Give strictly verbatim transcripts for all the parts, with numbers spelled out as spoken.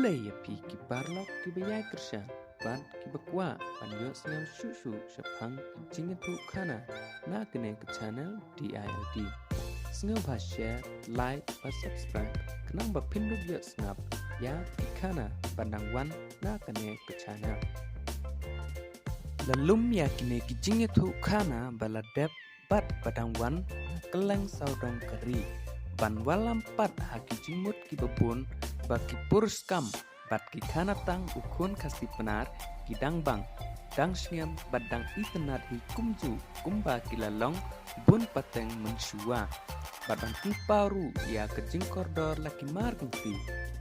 Khublei ïa phi ki paralok kiba ïai kyrshan bad kiba kwah ban ïohsngew shuh shuh shaphang ki jingïathuhkhana na kane ka channel D I L D. Sngewbha share, like bad subscribe khnang ba phin ïoh sngap ïa ki khana ba dang wan na kane ka channel. La lum ïa kine ki jingïathuhkhana ba la dep bad ba dang wan na kylleng sawdong ka ri, ban wallam pat ha ki jingmut kiba bun ba ki pyrshah kam bad ki khana tang u khun Khasi Pnar ki dang bang, dang sngem bad dang itynnad hi kumjuh kumba ki la long bun pateng mynshuwa. Bad ban pynpaw ruh ïa ka jingkordor la ki mar kynti,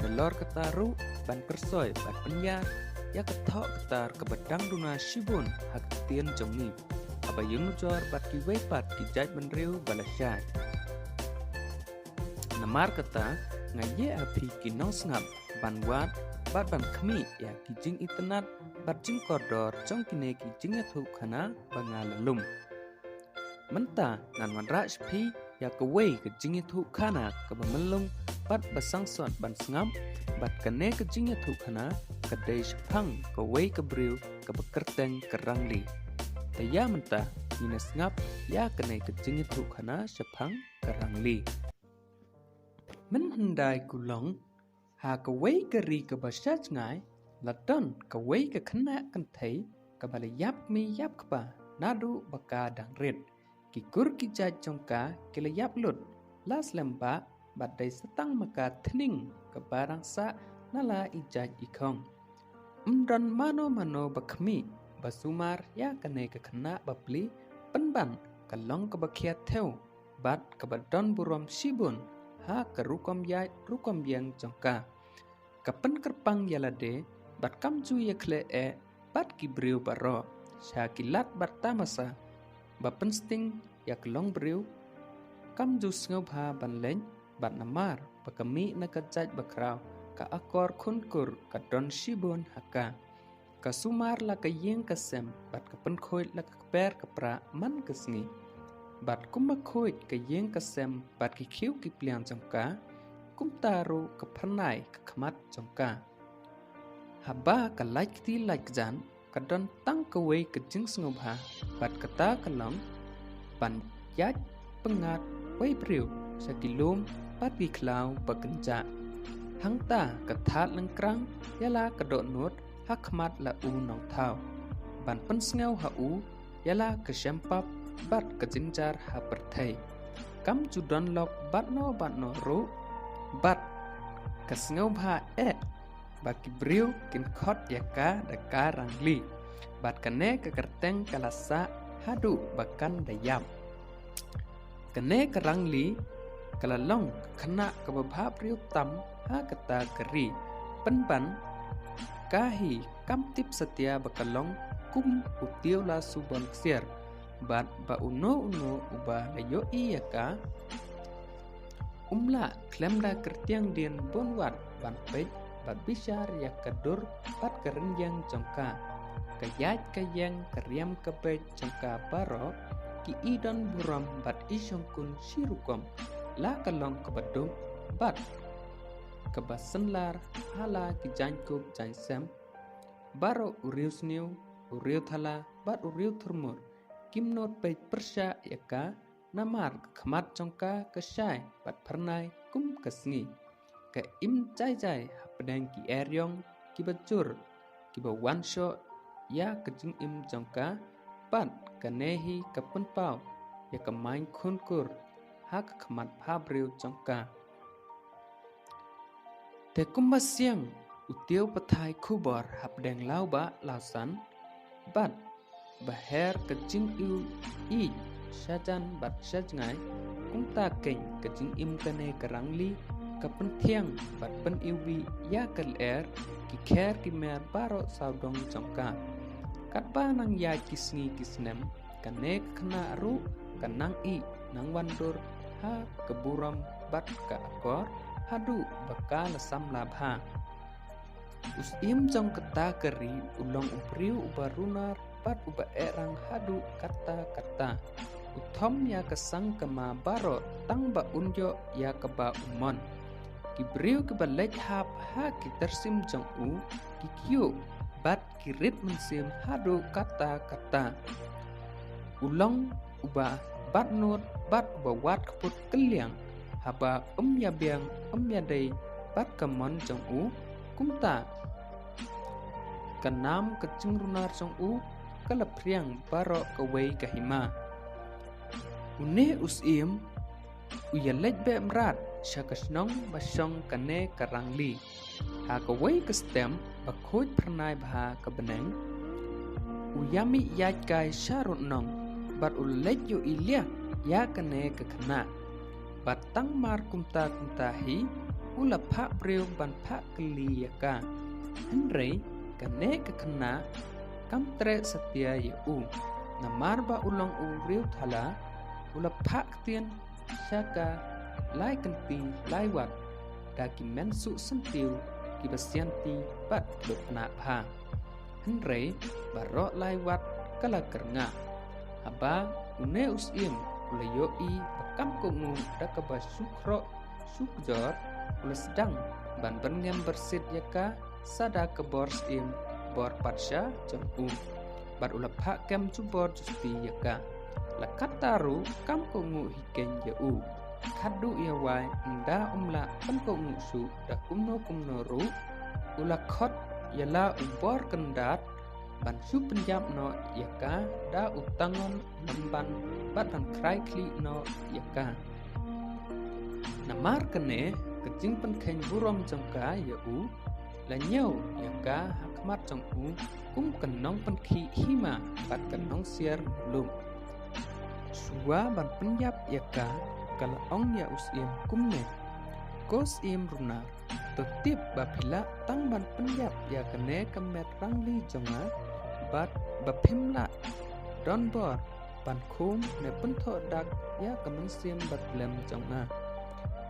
nalor kata ruh ban kyrsoi bad pynïar ïa ka thoh ktar kaba dang duna shibun ha ka ktien jong ngi, haba ïanujor bad kiwei pat ki jaitbynriew ba la shai. Namar kata, nga ïeh ha phi ki nongsngap ban wad bad ban khmih ïa ki jingitynnad bad jingkordor jong kine ki jingïathuhkhana ba nga la lum. Mynta ngan wanrah sha phi ïa kawei ka jingïathuhkhana kaba myllung bad ba sangsot ban sngap, bad kane ka jingïathuhkhana ka dei shaphang kawei ka briew kaba kyrteng ka Rangli. Te ïa mynta ngin ïa sngap ïa kane ka jingïathuhkhana shaphang ka Rangli. Mynhyndai kulong, ha kawei ka ri kaba shajngai, la don kawei ka khynnah kynthei kaba la ïap kmie ïap kpa naduh ba ka dang rit. Ki kur ki jait jong ka ki la ïap lut, la slem bah, bad dei sa tang ma ka thning kaba dang sah na la i jait i khong. Ym don mano mano ba khmih ba sumar ïa kane ka khynnah bapli, pynban ka long kaba khia thew bad kaba don burom shibun ha ka rukom ïaid rukom ïeng jong ka. Ka pynkyrpang ïa lade bad kam ju ïa khleh eh bad ki briew baroh, sha ki lad bad tamasa, ba pynsting ïa ka longbriew. Kam ju sngewbha ban leit bad namar ba ka mih na ka jait bakhraw, ka akor khunkur ka don shibun ha ka. Ka sumar la ka ïing ka sem bad ka pynkhuid la ka kper ka pra man ka sngi. Bad kumba khuid ka ïing ka sem bad ki khiew ki pliang jong ka, kumta ruh ka phyrnai ka khmat jong ka. Haba ka lait kti lait kjan, ka don tang kawei ka jingsngewbha bad kata ka long ban ïaid pyngngad wei briew sha ki lum bad ki khlaw ba kynjah. Hangta ka thad lyngkrang ïa la ka dohnud ha khmat la u nongthaw, ban pynsngew ha u ïa la ka shempap bad ka jynjar ha pyrthei. Kam ju don lok bad no bad no ruh, bad ka sngewbha eh ba ki briew kin khot ïa ka da ka Rangli. Bad kane ka kyrteng ka la sah haduh ba kan da ïap. Kane ka Rangli ka la long ka khynnah kaba bha briew tam ha kata ka ri. Pynban ka hi kam tip satia ba ka long kum u tiew la subon ksiar. Bad ba uno uno uba la ïohi ïa ka, um lah khlem da kyrtiang dien bun wat ban peit bad bishar ïa ka dur bad ka rynïeng jong ka. Ka ïaid ka ïeng, ka riam ka beit jong ka baroh ki i don burom bad i shongkun shi rukom, la ka long kaba duk bad kaba synlar ha la ki jaiñkup jaiñsem baroh, u riewsniew, u riewthala bad u riewthurmur kim nud peit pyrshah ïa ka, namar ka khmat jong ka ka shai bad phyrnai kum ka sngi. Ka im jai jai hapdeng ki eriong kiba jur, kiba wan shoh ïa ka jingim jong ka, bad kane hi ka pynpaw ïa ka main khunkur ha ka khmat bhabriew jong ka. Te kumba siang u tiew pathai khubor hapdeng lawbah lawsan, bad ba her ka jingïohi shajan bad shajngai, kumta keiñ ka jingim kane ka Rangli ka pynthiang bad pyniwbih ïa ka lyer, ki kher ki mer baroh sawdong jong ka. Katba nang ïaid ki sngi ki snem, kane ka khynnah ruh ka nang ïeh nang wandur ha ka burom bad ka akor, haduh ba ka la samla bha. U Syiem jong kata ka ri u long u briew uba runar bad uba ehrang haduh katta katta. U thom ïa ka sang ka ma baroh tang ba un ïoh ïa kaba u mon. Ki briew kiba leit hap ha ki tyrsim jong u ki kyiuh bad ki rit mynsiem haduh katta katta. U long uba bat nud bad uba wad kput kylliang, haba um ïa biang um ïa dei bad ka mon jong u. Kumta ka nam ka jingrunar jong u ka la phriang baroh kawei ka hima. Une u syiem u ïa leit beh mrad sha ka shnong ba shong kane ka rangli. Ha kawei ka step ba khuid phyrnai bha ka bneng, u ïa mih ïaid kai sha rud nong bad u leit ïohi liah ïa kane ka khynnah. Bad tang mar kumta kumta hi u la phah briew ban phah kylli ïa ka. Hynrei kane ka khynnah kam treh satia ïa u. Namar ba u long u riewthala, u la phah ktien sha ka lai kynti lai wat da ki mynsiem syntiew kiba sianti bad kiba pnah bha. Hynrei baroh lai wat ka la kyrngah. Haba une u syiem u la ïohi ba kam kohnguh da kaba shu khroh shu kjor, u la sdang ban byrngem byrsit ïa ka sa da ka bor syiem, bor patsha jong u. Bad u la phah kem jubor justi ïa ka. La katta ruh kam kohnguh hi keiñ ïa u. Khadduh ïa wai ynda um lah pynkohnguh shuh da kumno kumno ruh, u la khot ïa la u bor kyndat ban shu pynïap noh ïa ka da u tangon lymban bad ban khrai khlieh noh ïa ka. Namar kane ka jingpynkheiñ burom jong ka ïa u la ñiew ïa ka ha khmat jong u kum ka nongpynkhih hima bad ka nongsiar muluk. Shuwa ban pynïap ïa ka, ka la ong ïa u syiem kumne, "Ko syiem runar, to tip ba phi lah tang ban pynïap ïa kane ka met rangli jong nga, bad ba phim lah don bor ban khum ne pynthoh dak ïa ka mynsiem ba khlem jong nga.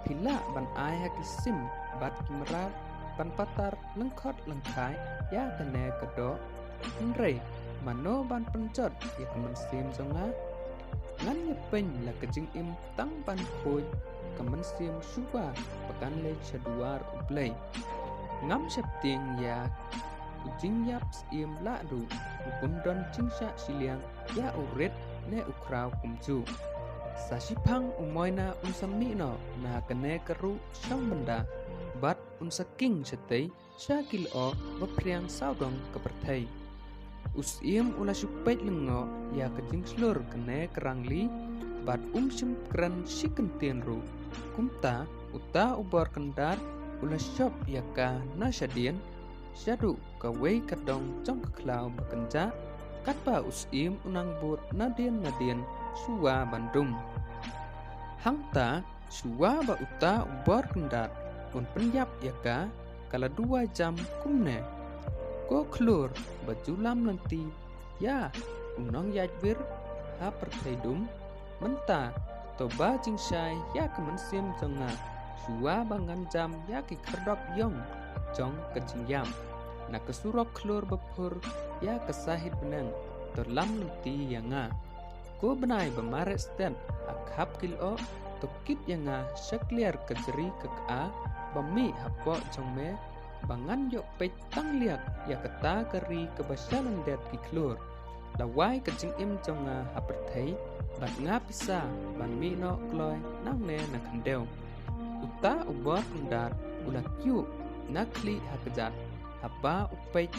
Phi lah ban ai ha ki sim bad ki mrad ban patar lyngkhot lyngkhai ïa kane ka doh. Hynrei mano ban pynjot ïa ka mynsiem jong nga? Ngan ïa pyn la ka jingim tang ban khuid ka mynsiem shuwa ba kan leit sha duwar U Blei. Ngam sheptieng ïa u jingïap syiem lah ruh, u bym don jingshah shiliang ïa u rit ne u khraw kumjuh. Sa shiphang u moina un sa mih noh na kane ka ruh shong mynda, bad un sa king shatei sha ki lyoh ba phriang sawdong ka pyrthei." U syiem u la shu peit lyngngoh ïa ka jingshlur kane ka rangli, bad um shym kren shi kyntien ruh. Kumta uta u bor kyndat u la shop ïa ka na shadien, shaduh kawei ka dong jong ka khlaw ba kynjah, katba u syiem u nang bud nadien nadien shuwa ban dum. Hangta shuwa ba uta u bor kyndat un pynïap ïa ka, ka la duwai jam kumne, "Ko khlur ba ju lam lynti ïa u nongïaid wir ha pyrthei dum, mynta to ba jingshai ïa ka mynsiem jong nga, shuwa ba ngan jam ïa ki khyrdop ïong jong ka jingïap. Na ka surok khlur ba phur ïa ka sahit bneng, to lam lynti ïa nga. Ko bnai ba mareh stet ha khap ki lyoh, to kit ïa nga sha kliar ka jri ka kha ba mih hapoh jong me, ba ngan ïoh peit tang liak ïa kata ka ri kaba sha lyndet ki khlur. Lawei ka jingim jong nga ha pyrthei, bad nga pisa ban mih noh kloi nangne na khyndew." Uta u bor kyndat u la kyiuh na khlieh ha kjat, haba u peit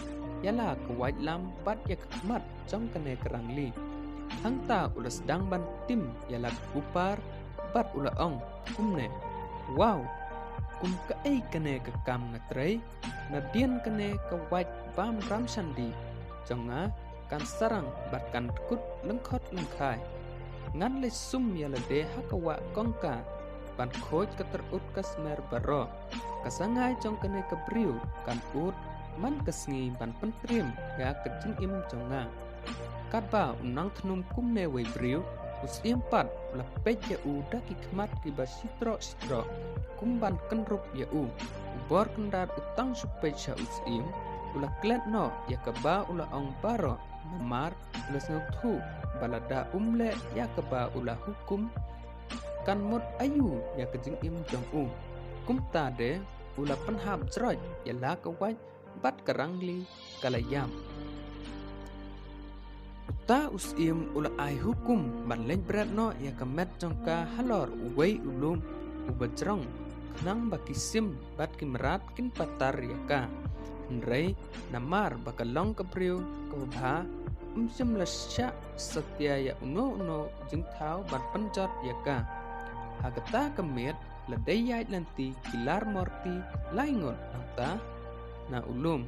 ïa la ka waitlam bad ïa ka khmat jong kane ka rangli. Hangta u la sdang ban tim ïa la ka kupar bad u la ong kumne, "Wow, kum kaei kane ka kam nga trei? Nadien kane ka wait bam ram shandi jong nga kan sarang bad kan kut lyngkhot lyngkhai. Ngan leit sum ïa lade ha ka wah kongka ban khuid ka tyrut ka smer baroh. Ka sangai jong kane ka briew kan ud man ka sngi ban pyntriem ïa ka jingim jong nga." Katba u nang thnum kumne wei briew, u syiem pat u la peit ïa u da ki khmat kiba shitroh shitroh kum ban kynrup ïa u. U bor kyndat u tang shu peit sha u syiem, u la klet noh ïa kaba u la ong baroh, namar u la sngewthuh ba lada um leh ïa kaba u la hukum, kan mut aïu ïa ka jingim jong u. Kumta de u la pynhap jroj ïa la ka wait bad ka rangli ka la ïap. Uta u syiem u la ai hukum ban leit bret noh ïa ka met jong ka halor uwei u lum uba jrong, khnang ba ki sim bad ki mrad kin patar ïa ka. Hynrei namar ba ka long ka briew kaba bha, um shym la shah satia ïa uno uno jingthaw ban pynjot ïa ka. Ha kata ka miet la dei ïaid lynti ki lar morti lai ngut nangta na u lum.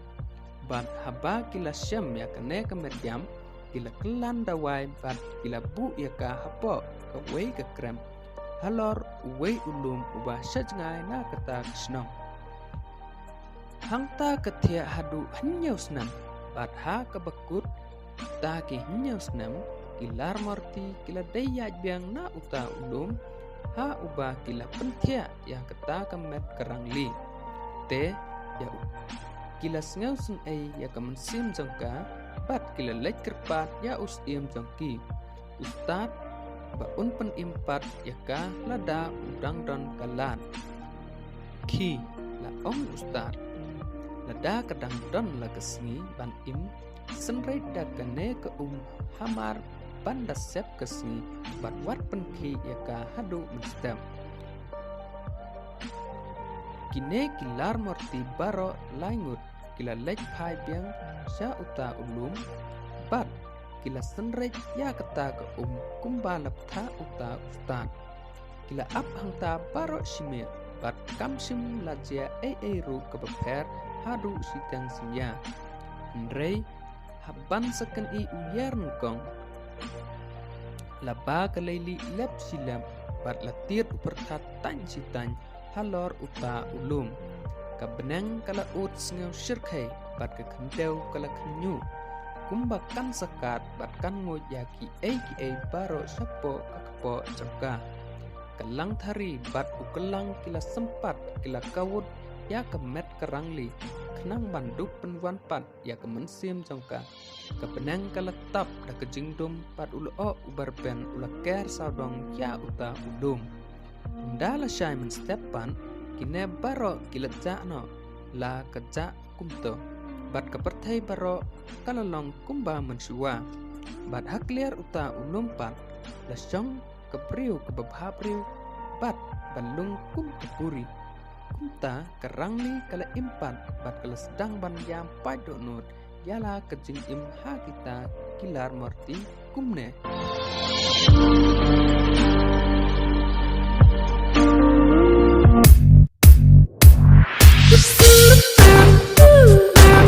Bad haba ki la shem ïa kane ka met ïap, ki la kylla dawai bad ki la buh ïa ka hapoh kawei ka krem halor uwei u lum uba sha jngai na kata ka shnong. Hangta ka thiah haduh hynñiew snem, bad ha kaba kut ta ki hynñiew snem, ki lar morti ki la dei ïaid biang na uta u lum, ha uba ki la pynthiah ïa kata ka met ka rangli. Te ïa u, ki la sngew synei ïa ka mynsiem jong ka, bad ki la leit kyrpad ïa u syiem jong ki, u stad, ba un pynim pat ïa ka lada u dang don ka lad. Khie, la ong u stad, lada ka dang don la ka sngi ban im, synreit da kane ka um hamar ban da sep ka sngi, bad wat pynkhie ïa ka haduh mynstep. Kine ki lar morti baroh lai ngut ki la leit phai biang sha uta u lum, bad ki la synreit ïa kata ka um kumba la pynthah uta u stad. Ki la ap hangta baroh shi miet, bad kam shym la jia ei ei ruh kaba pher haduh shiteng synñia. Hynrei haba ban sa kynnoh u ïar nyngkong, la ba ka leilieh lep shi lep, bad la tied u pyrthat tang shi tang halor uta u lum. Ka bneng ka la ud sngew shyrkhei, bad ka khyndew ka la khynñiuh, kumba kan sa kat bad kan nguid ïa kiei kiei baroh shapoh ka kpoh jong ka. Ka langthari bad u kyllang ki la sympat ki la kawut ïa ka met ka rangli, khnang ban dup pynwan pat ïa ka mynsiem jong ka. Ka bneng ka la tap da ka jingdum, bad u lyoh uba rben u la ker sawdong ïa uta u lum. Ynda la shai mynstep pat, kine baroh ki la jah noh la ka jah kumto, bad ka pyrthei baroh ka la long kumba mynshuwa. Bad ha kliar uta u lum pat la shong ka briew kaba bha briew, bad ba lung kum ka puri. Kumta ka rangli ka la im pat, bad ka la sdang ban ïam pat dohnud ïa la ka jingim ha kita ki lar morti kumne.